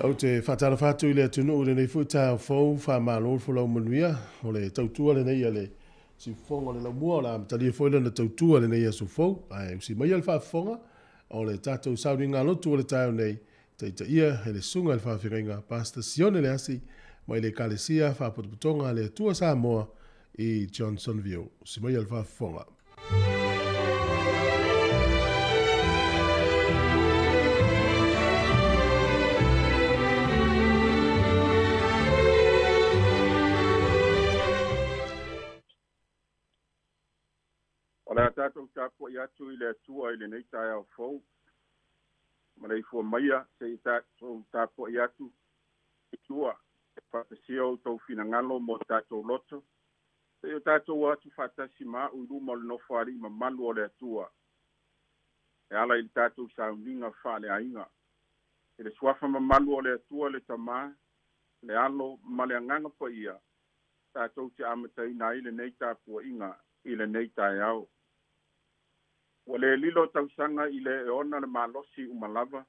Ou te faatalofa atu i le atunuu i lenei foi taeao fou, faamalo le folau manuia. O le tautua lenei a le siufofoga o le laumua, o le a amatalia foi lana tautua i lenei aso fou. Ae usi maia le faafofoga o le tatou sauniga lotu o le taeao nei, taitaia e le susuga i le faafeagaiga Pastor Sione Leasi mai le Ekalesia Faapotopotoga a le Atua Samoa i Johnsonville. Usi maia le faafofoga. O le a tatou tapuai atu i le Atua i lenei taeao fou, maleifua maia se i tatou tapuai atu i Atua e faatasia outou finagalo mo tatou loto, se i o tatou o atu faatasi ma a'u i luma o le Nofoalii mamalu o le Atua e ala i le tatou sauniga faaleaiga. I le suafa mamalu o le Atua le Tamā, le Alo ma le Agaga Paia, tatou te amataina ai lenei tapuaiga i lenei taeao. Ua le lilo tausaga i le e ona le malosi uma lava,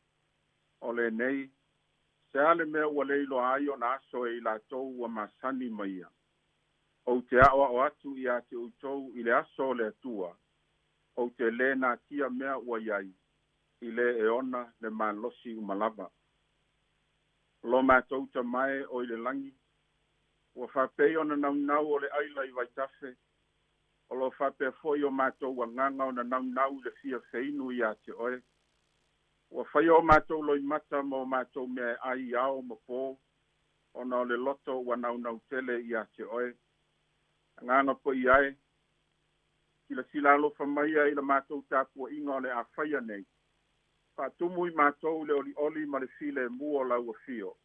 o lenei, se a le mea ua le iloa ai ona aso e i latou ua masani ma ia. Ou te aoao atu ia te outou i le aso o le Atua, ou te lē natia mea ua i ai i le e ona le malosi uma lava. Lo matou Tama e o i le lagi, ua faapei ona naunau o le aila i vaitafe, o lo o faapea foi o matou agaga ona naunau i le fia feinu ia te oe. Ua faia o matou loimata ma o matou mea e ai i ao ma po, ona o le loto ua naunau tele ia te oe. Agaga Paia e, silasila alofa maia i la matou tapuaiga o le a faia nei. Faatumu i matou le olioli ma le filemu o lau afio,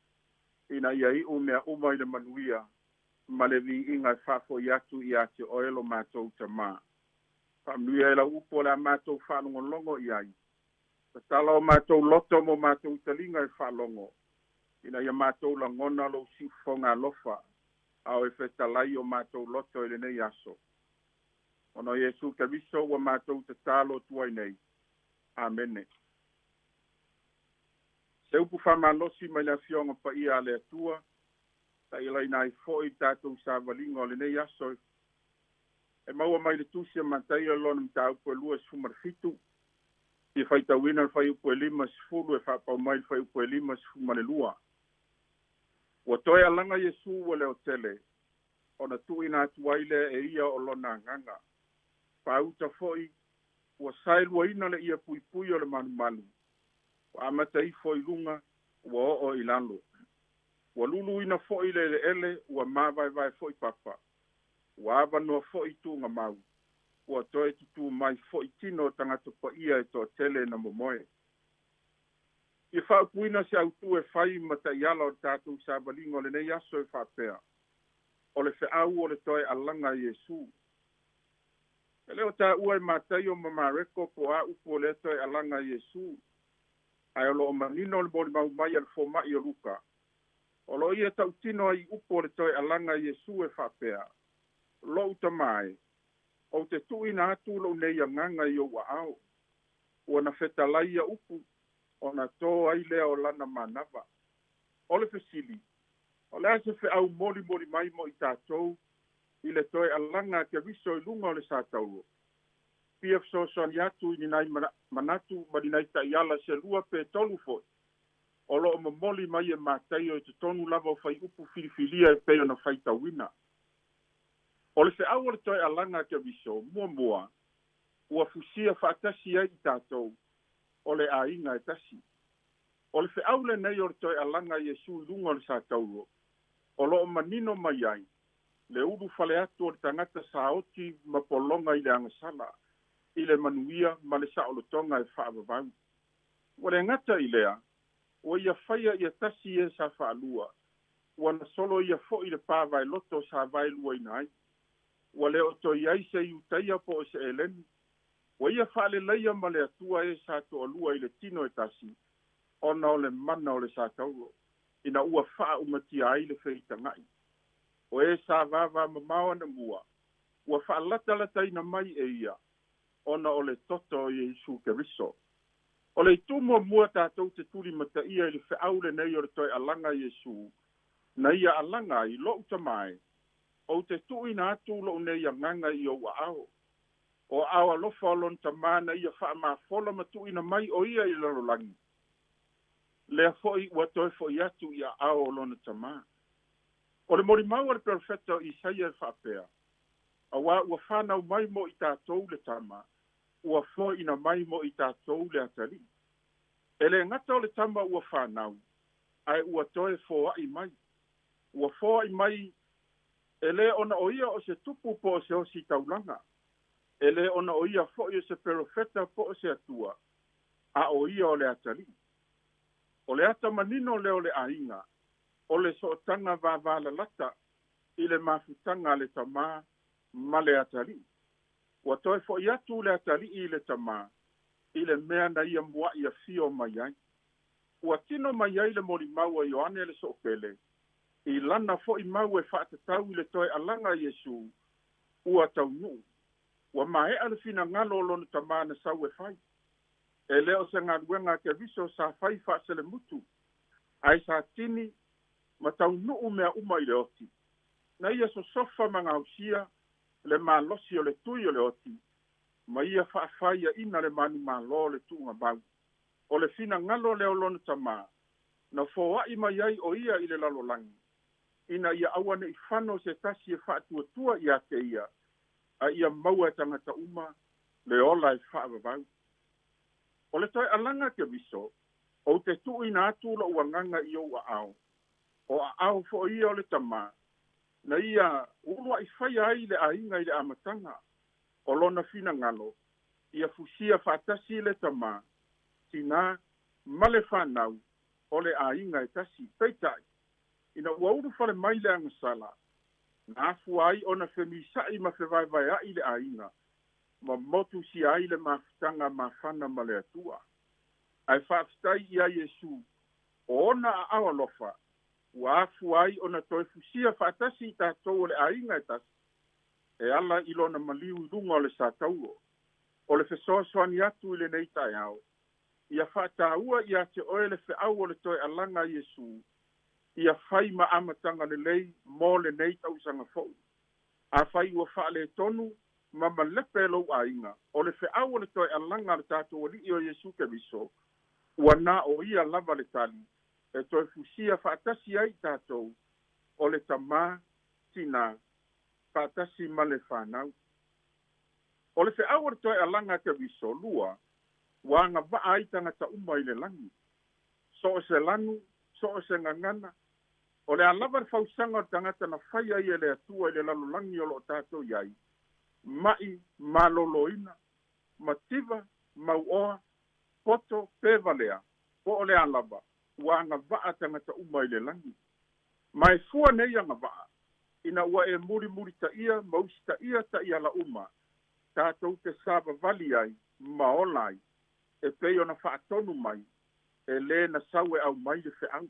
ina ia iu mea uma i le manuia ma le viiga e faafoi atu ia te oe lo matou Tamā. Faamanuia i lau upu o le a matou faalogologo i ai. Tatala o matou loto ma o matou taliga e faalogo, ina ia matou lagona lou siufofoga alofa, a o e fetalai o matou loto i lenei aso. Ona o Iesu Keriso ua matou tatalo atu ai nei. Amene. Se upu faamalosi mai le Afioga Paia a le Atua, ta'ialaina ai fo'i tatou savaliga o lenei aso e maua mai le Tusi a Mataio lona mataupu e 27, fia faitauina le fuaiupu e 50 e faapau mai le fuaiupu e 52. Ua toe alaga Iesu ua leotele, ona tuuina atu ai lea e ia o lona agaga. Faauta foi, ua saeluaina le ia puipui o le malumalu, ua amata ifo i luga, ua oo i lalo. Ua luluina foi le eleele, ua mavaevae foi papa. Ua avanoa foi tuugamau, ua toe tutū mai foi tino o tagata paia e toatele na momoe. Ia faaupuina se autū e fai ma ta'iala o le tatou savaliga o lenei aso e faapea, o le feau o le toe alaga e Iesu. E le o taua e Mataio ma Mareko po o a upu o lea toe alaga e Iesu, ae o lo o manino le molimau mai a le foma'i o Luka. O lo o ia tautino ai i upu o le toe alaga e Iesu e faapea, Lo'u Tamā e, ou te tuuina atu lou nei agaga i ou aao. Ua na fetalai ia upu, ona tō ai lea o lana manava. O le fesili, o le a se feau molimoli mai mo i tatou i le toe alaga a Keriso i luga o le satauro? Fia fesoasoani atu i ni nai manatu ma ni nai ta'iala se lua pe tolu foi o lo o momoli mai e Mataio i totonu lava o fuaiupu filifilia e pei ona faitauina. O le feau o le toe alaga a Keriso, muamua, ua fusia faatasi ai i tatou o le aiga e tasi. O le feau lenei o le toe alaga a Iesu i luga o le satauro, o lo o manino mai ai le ulufale atu o le tagata saoti ma pologa i le agasala, i le manuia ma le saolotoga e faavavau. Ua le gata i lea, ua ia faia ia tasi e sa faalua, ua na soloia foi le pa vaeloto sa vaeluaina ai. Ua le o toe i ai se Iutaia po o se Eleni, ua ia faaleleia ma le Atua e sa toalua i le tino e tasi, ona o le mana o le satauro, ina ua faaumatia ai le feitaga'i. O e sa vavamamao anamua, ua faalatalataina mai e ia, ona o le toto o Iesu Keriso. O le itu muamua tatou te tulimataia i le feau lenei o le toe alaga Iesu, na ia alaga ai, Lo'u Tamā e, ou te tuuina atu lo'u nei agaga i ou aao. O aao alofa o lona Tamā na ia faamafola ma tuuina mai o ia i le lalolagi, lea foi ua toe fo'i atu i aao o lona Tamā. O le molimau a le perofeta o Isaia e faapea, auā ua fanau mai mo i tatou le tama, ua foaina mai mo i tatou le atalii. E lē gata o le tama ua fanau, ae ua toe foa'i mai. Ua foa'i mai e lē ona o ia o se tupu po o se ositaulaga, e lē ona o ia fo'i o se perofeta po o se Atua, a o ia o le atalii. O le ata manino lea o le aiga, o le sootaga vavalalata i le mafutaga a le Tamā ma le atalii. Ua toe fo'i atu le atalii i le Tamā i le mea na ia mua'i afio mai ai. Ua tino mai ai le molimau a Ioane le Soopele, i lana fo'i mau e faatatau i le toe alaga Iesu, ua taunuu. Ua maea le finagalo o lona Tamā na sau e fai. E lē o se galuega a Keriso sa fai faaselemutu, ae sa tini ma taunuu mea uma i le oti. Na ia sosofa ma gaosia le malosi o le tui o le oti, ma ia faafaiaʻina le manumalo o le tuugamau. O le finagalo lea o lona Tamā, na foa'i mai ai o ia i le lalolagi, ina ia aua neʻi fano se tasi e faatuatua iā te ia, a ia maua e tagata uma le ola e faavavau. O le toe alaga Keriso, ou te tuuina atu lo'u agaga i ou aao, o aao fo'i ia o le Tamā, na ia ulua'i faia ai le aiga i le amataga. O lona finagalo, ia fusia faatasi le tamā, tinā, ma le fanau, o le aiga e tasi. Peitai, ina ua ulufale mai le agasala, na afua ai ona femisa'i ma fevaevaea'i le aiga, ma motusia ai le mafutaga mafana ma le Atua. Ae faafetai iā Iesu, o ona aao alofa, ua afua ai ona toe fusia faatasi i tatou o le aiga e tasi, e ala i lona maliu i luga o le satauro. O le fesoasoani atu i lenei taeao, ia faataua iā te oe le feau o le toe alaga a Iesu, ia fai ma amataga lelei mo lenei tausaga fou. Afai ua faaletonu ma malepe lou aiga, o le feau o le toe alaga a le tatou Alii o Iesu Keriso, ua na o ia lava le tali e toe fusia faatasi ai i tatou o le tamā, tinā, faatasi ma le fanau. O le feau o le toe alaga a Keriso, lua, ua agavaa ai tagata uma i le lagi. So o se lanu, so o se gagana, o le a lava le fausaga o le tagata na fai ai e le Atua i le lalolagi o loo tatou i ai, ma'i malōlōina, mativa, mauoa, poto pe valea, po o le a lava, ua agavaa tagata uma i le lagi. Ma e fua nei agavaa, ina ua e mulimulitaia ma usitaia taiala uma, tatou te savavali ai ma ola ai, e pei ona faatonu mai e lē na sau e aumai le feau.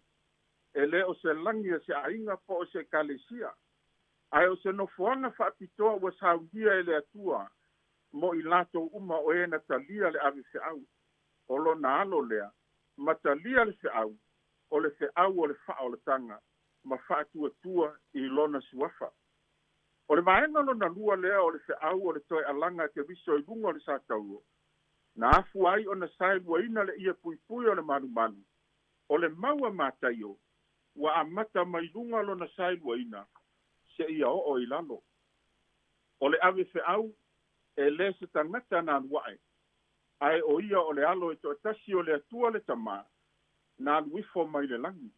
E lē o se lagi a se aiga po o se ekalesia, ae o se nofoaga faapitoa ua saunia e le Atua mo i latou uma o e na talia le ave feau. O lona alo lea, ma talia le feau, o le feau o le faaolataga ma faatuatua i lona suafa. O le vaega lona lua lea o le feau o le toe alaga a Keriso i luga o le satauro, na afua ai ona saeluaina le ie puipui o le malumalu. O le mau a Mataio, ua amata mai luga lona saeluaina seia oo i lalo. O le ave feau, e lē se tagata na alu ae, ae o ia o le Alo e toatasi o le Atua le Tamā, na alu ifo mai le lagi.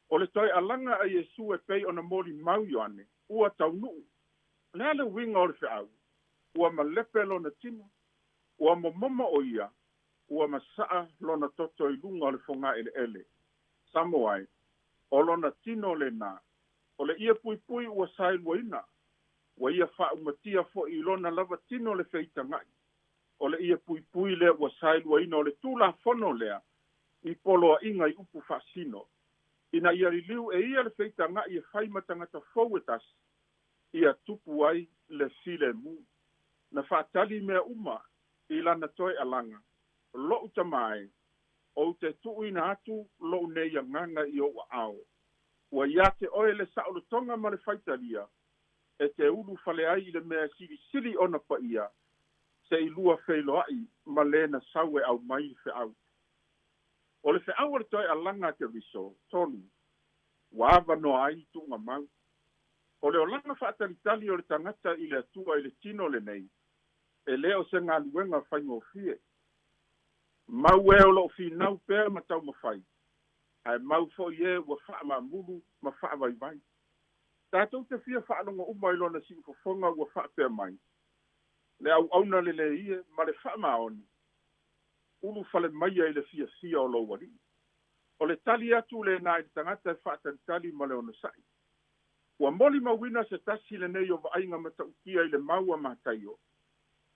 O le toe alaga a Iesu e pei ona molimau Ioane, ua taunuu. O le a le uiga o le feau? Ua malepe lona tino, ua momomo o ia, ua masaa lona toto i luga o le fogaeleele. Samoa e, o lona tino lenā, o le ie puipui ua saeluaina, ua ia faaumatia fo'i i lona lava tino le feitaga'i. O le ie puipui lea ua saeluaina o le Tulafono lea i poloaiga i upu faasino, ina ia liliu e ia le feitaga'i e fai ma tagata fou e tasi, ia tupu ai le filemu. Na faatali mea uma i lana toe alaga, Lo'u Tamā e, Ou te tuuina atu lou nei agaga i ou aao. Ua ia te oe le saolotoga ma le faitalia, e te ulufale ai i le mea e silisili ona paia, se i lua feiloai ma le na sau e aumai le feau. O le feau o le toe alaga a Keriso, 3, ua avanoa ai tuugamau. O le olaga faatalitali o le tagata i le Atua i le tino lenei, e le o se galuega faigofie. Mau e o loo finau pea ma taumafai, ae mau foi e ua faamamulu ma faavaivai. Tatou te fia faalogo uma i lona siufofoga ua faapea mai, le auauna lelei e ma le faamaoni, ulufale maia i le fiafia o lou alii. O le tali atu lena i le tagata e faatalitali ma le onosai. Ua molimauina se tasi lenei o vaaiga matautia i le mau a Mataio,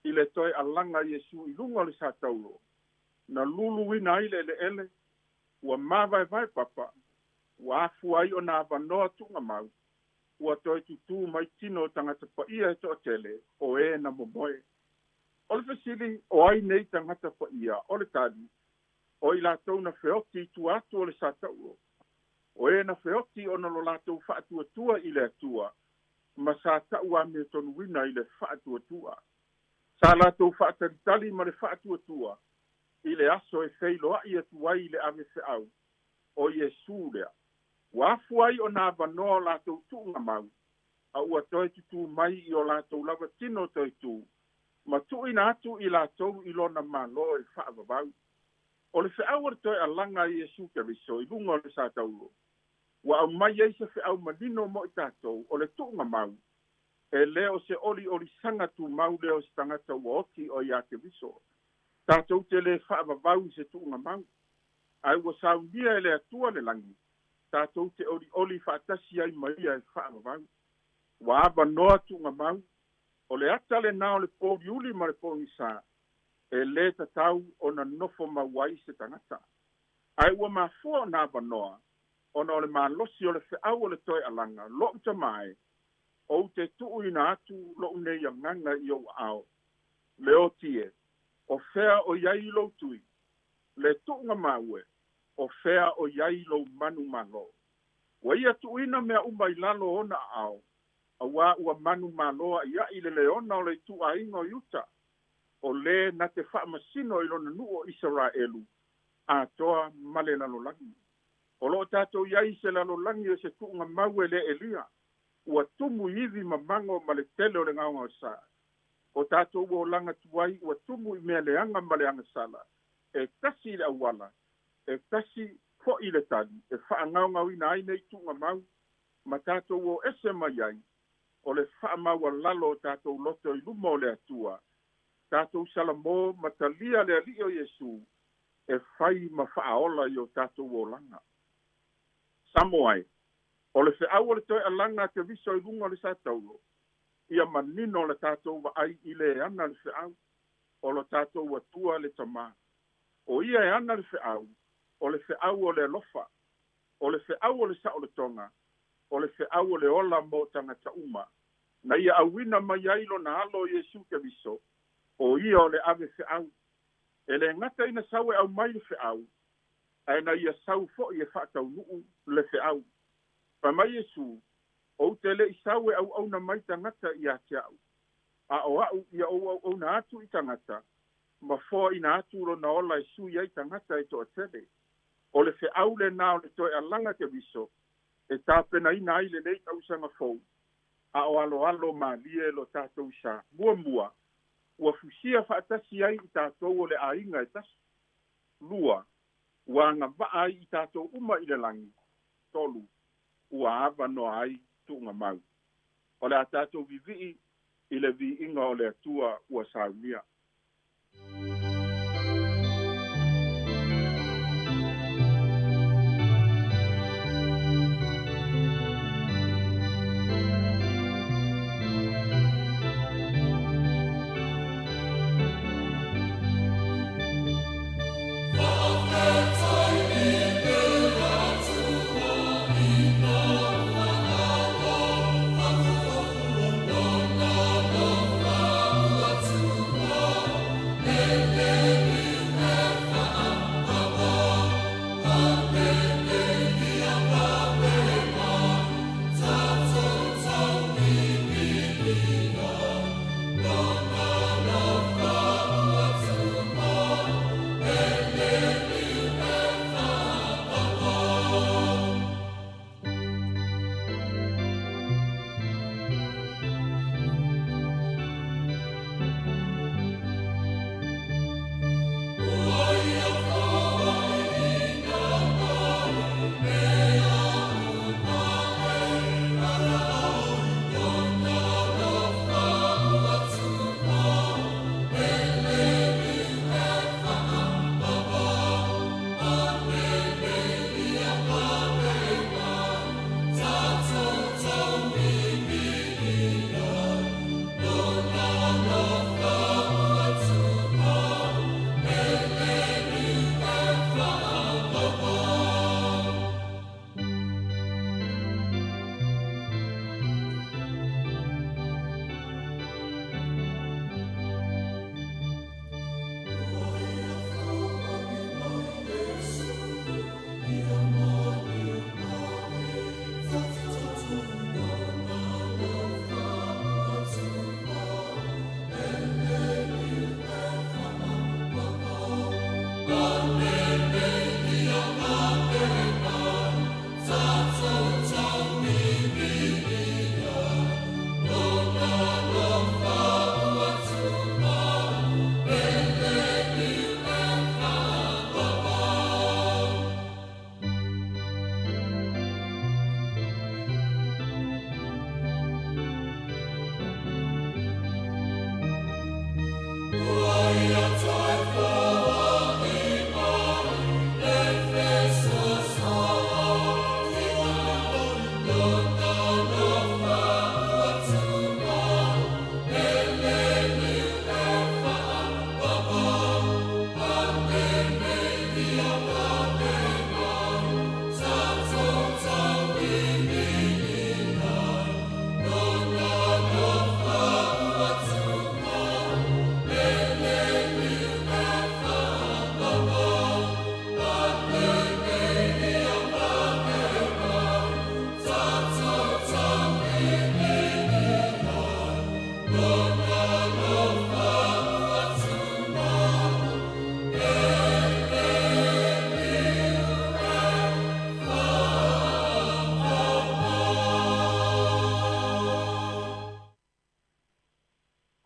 i le toe alaga Iesu i luga o le satauro, na luluina ai le eleele, ua mavaevae papa, ua afua ai ona avanoa tuugamau, ua toe tutū mai tino o tagata paia e toatele, o e na momoe. O le fesili, o ai nei tagata paia? O le tali, o i latou na feoti i tua atu o le satauro. O e na feoti ona lo latou faatuatua i le Atua, ma sa tau amiotonu i le faatuatua. Sa latou faatalitali ma le faatuatua i le aso e feiloai atu ai i le ave feau, o Iesu lea. Ua afua ai ona avanoa o latou tuugamau, a ua toe tutū mai i o latou lava tino toe tū, ma tuuina atu i latou i lona Malo e faavavau. O le feau o le toe alaga a Iesu Keriso i luga o le satauro, ua aumai ai se feau manino mo i tatou, o le tuugamau, e le o se oliolisaga tumau lea o se tagata ua oti o ia Keriso. Tatou te le faavavau i se tuugamau, ae ua saunia e le Atua le lagi, tatou te olioli faatasi ai ma ia e faavavau. Ua avanoa tuugamau, o le ata lena o le pouliuli ma le pogisa, e le tatau ona nofo mau ai se tagata. Ae ua mafua ona avanoa, ona o le malosi o le feau o le toe alaga, lou tama e, ou te tuuina atu lou nei agaga i ou aao. Le oti e, o fea o i ai lou tui, le tuugamau e, o fea o i ai lou manumalo. Ua ia tuuina mea uma i lalo o ona aao, auā ua manumalo a'ia'i le leona o le ituaiga o Iuta, o le na te faamasino i lona nuu o Isaraelu, atoa ma le lalolagi. O loo tatou i ai i se lalolagi o se tuugamau e le elia, ua tumu i ivi mamago ma le tele o le gaogaosa. O tatou ua olaga tuai ua tumu i mea leaga ma le agasala, e tasi le auala, e tasi fo'i le tali, e faagaogaoina ai nei tuugamau, ma tatou o ese mai ai, o le faamaualalo o tatou loto i luma o le Atua, tatou salamo ma talia le Alii o Iesu, e fai ma faaola i o tatou olaga. Samoa e, o le feau o le toe alaga a Keriso i luga o le satauro, ia manino le tatou vaai i le ana le feau, o lo tatou Atua le Tamā. O ia e ana le feau, o le feau o le alofa, o le feau o le saolotoga, o le feau o le ola mo tagata uma. Na ia auina mai ai lona alo Iesu Keriso, o ia o le ave feau. E le gata ina sau e aumai le feau, ae na ia sau fo'i e faataunuu le feau. Fai mai Iesu, ou te le'i sau e auauna mai tagata ia te a'u, a o a'u ia ou auauna atu i tagata, ma foaina atu lona ola e sui ai tagata e toatele. O le feau lenā o le toe alaga Keriso, e tapenaina ai lenei tausaga fou, a o aloalo malie lo tatou sa. Muamua, ua fusia faatasi ai i tatou o le aiga e tasi. Lua, ua agavaa ai i tatou uma i le lagi. Tolu, ua avanoa ai tuugamau. O le a tatou vivii i le viiga o le Atua ua saunia. Faafetai.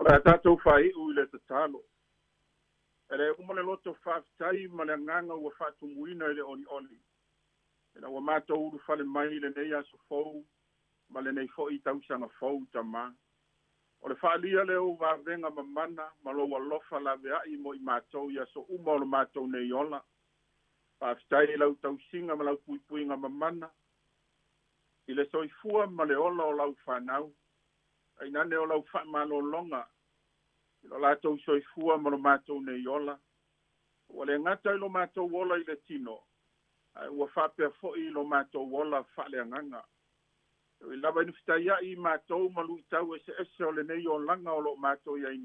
O le a tatou faai'u i le tatalo. E le uma le loto faafetai ma le agaga ua faatumuina i le olioli ina ua matou ulufale mai i lenei aso fou ma lenei fo'i tausaga fou tamā. O le faalia lea o vavega mamana ma lou alofa laveai mo i matou i aso uma o lo matou nei ola. Faafetai i lau tausiga ma lau puipuiga mamana i le soifua ma le ola o lau fanau, ainane o lau faamalologa i lo latou soifua ma lo matou nei ola. Ua le gata i lo matou ola i le tino, ae ua faapea fo'i i lo matou ola faaleagaga. E ui lava ina fetaia'i matou ma lu'itau eseese o lenei olaga o loo matou i ai.